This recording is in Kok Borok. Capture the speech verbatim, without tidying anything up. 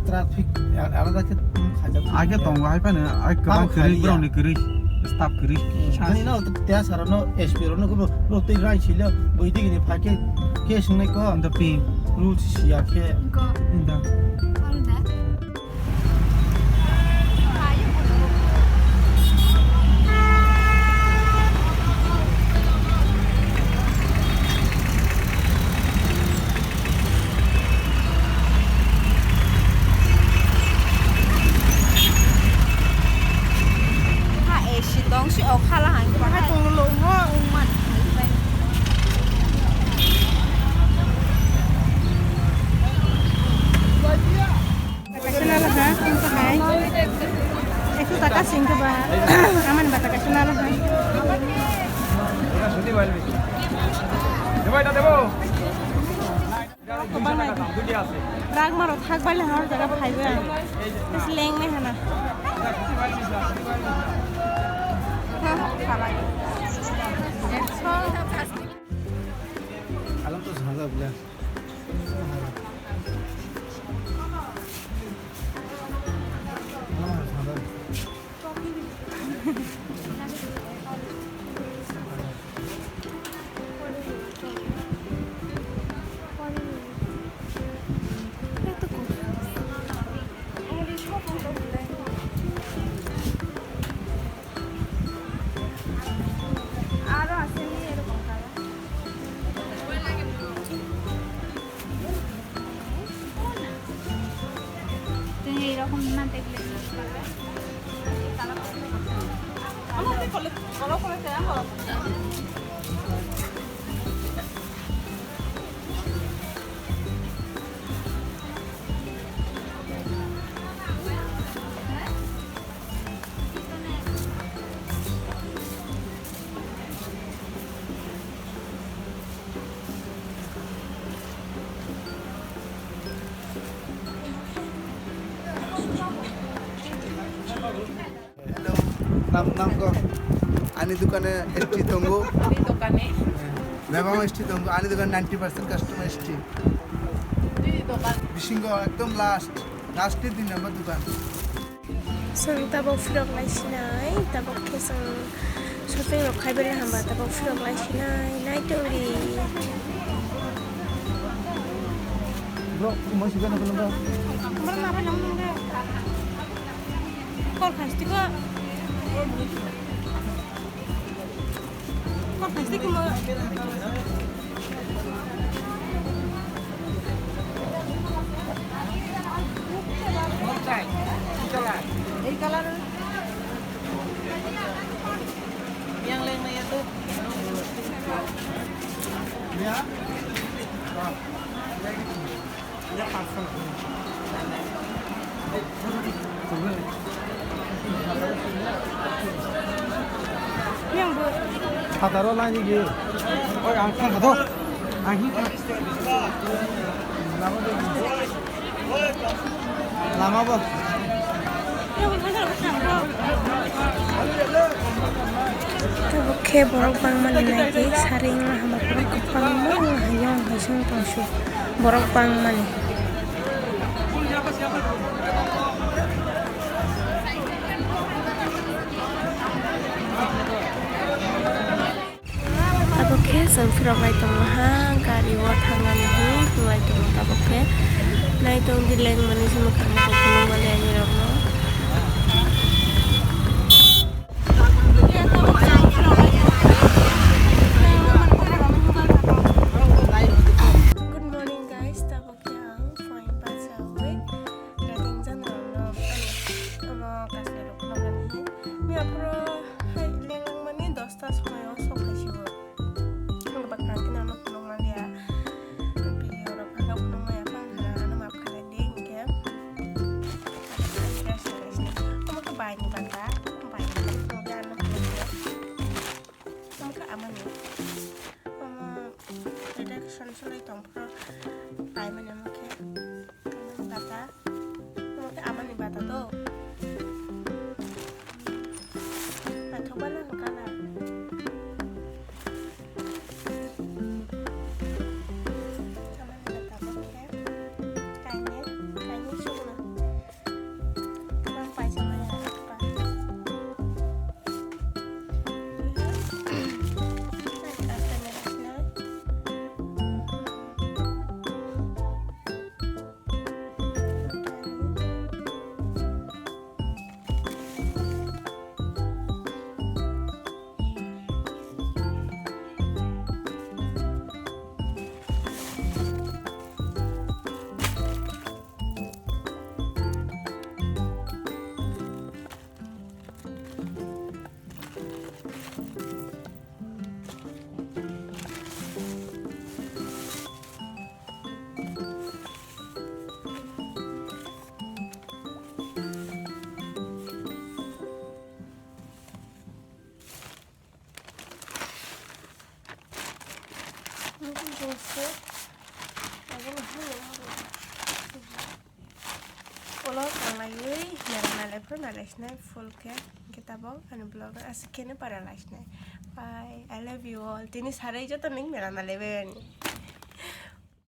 Traffic alada khe khajak. Age tongo hai phano, ai kwbang kwrwi, borokni kwrwi, staff kwrwi. Ani no te sara no S P rok no, bro, tei rai sile, boi digi ni phai khe, case wngnai ko. Inda ping. Rules siya khe. Inda. Ha, eh, si tong si ok hala hang. Bahai tong lo, ha, ungman. Kaisa nala ha, tungkha hai. Ekso taka singkha ba, amani bata kaisa nala ha. Rag maro thak bali hor jaga phaibai ang. Tis leng me hana. Alam to saja bla. আরো আছে নি এরকম কালার। তুমি এইরকম না দেখলে Hello. Nam, nam ko? Ani dukane S T tongo. Ani dukane. Bebang S T tongo. Ani dukane ninety percent customer S T. Ani dukan. Bisingo ekdom last. Last ni dui number dukan. Chwng tabuk phirok lai sinai, tabuk khe chwng shopping rok khai bele hamba, tabuk phirok lai sinai, nai tongdi. Bro, kumai sika na belum, bro? Kol plastic ko. Hataro laini ge. Oi, ang thang khato. Ang hi. Lama bo. Tabuk khe borok bangmani nai di, sari wngna hama borok kwbangma wng hai, yang hai song tong su borok bangmani. Tabuk khe chwng phirok lai tongo ha, gari o thangmani hi lai tongo tabuk khe. Nai tong di lengmani se mwkhang bo phunukmani ani rokno. Good morning guys, tabuk khe ang phuaini bachaui reading journal no ani omo kasai rok phunukmani hi. Miya phuru hai lenglangmani dosta somoi o sok hai si o. Ang bwkha khe nang phunuk man ya. Video rok ang phunuk man ya, phang hana ano map khalai di hinkhe. Omo khe bai ni bata, bai ni bata phunuk ya ano phunuk ya. Omo khe amani. Omo redaction solai tong phuru bai mani omo khe. Amani bata. Omo khe amani bata to. Naithok bana hwnkha na. Amani bata omo khe. Kainwi, kainwi sukno. Vlog ang laiwi mera nalai phuru nalai sinai full khe, hwnkhe tabok ani vlog no aswk kheno para lai sinai. Bye, I love you all. Tini sarwi joto ning mera nalai bai ani.